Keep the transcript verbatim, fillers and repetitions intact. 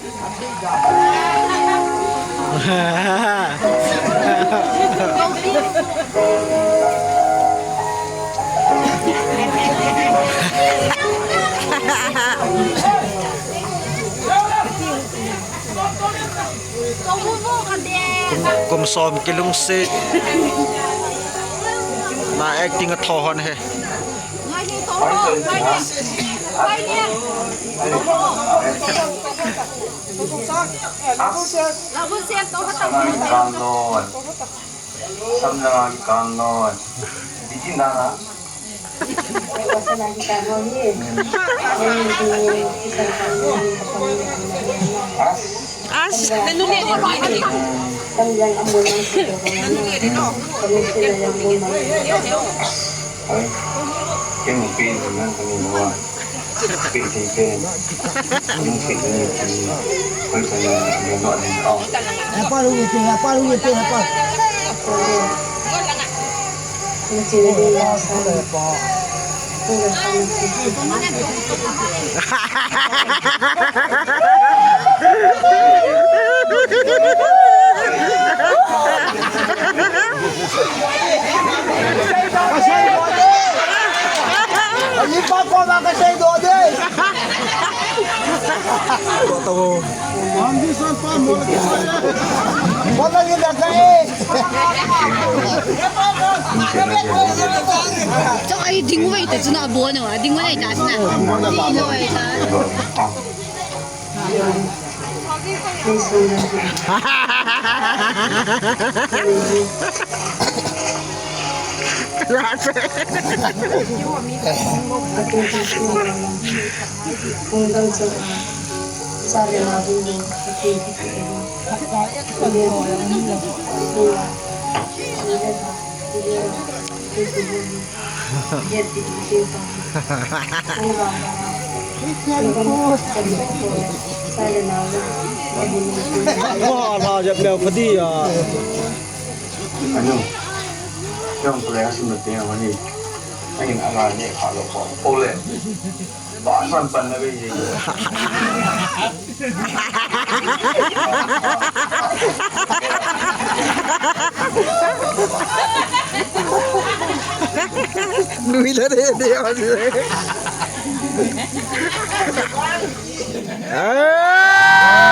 Kum, kum som kilungset. Na acting a tho hon he. Samna kan loi. Samna kan loi. Bikin dah. As. Ai, ken pi nan kani loi. Pi ti pen. Pi ti pen. Pi ti pen. Pi ti pen. Apa lu ni pi? Apa lu ni pi? Apa? Cho ai ding vai ta chuna bo no, ding vai ta chuna. Ding vai ta. Wah, lah, jap leo padi ya. Anu, yang pulai asin betul yang ni. Angin ala ni kalau kau oleh. Ba san pan na bai. Nui la de de asin. Ah!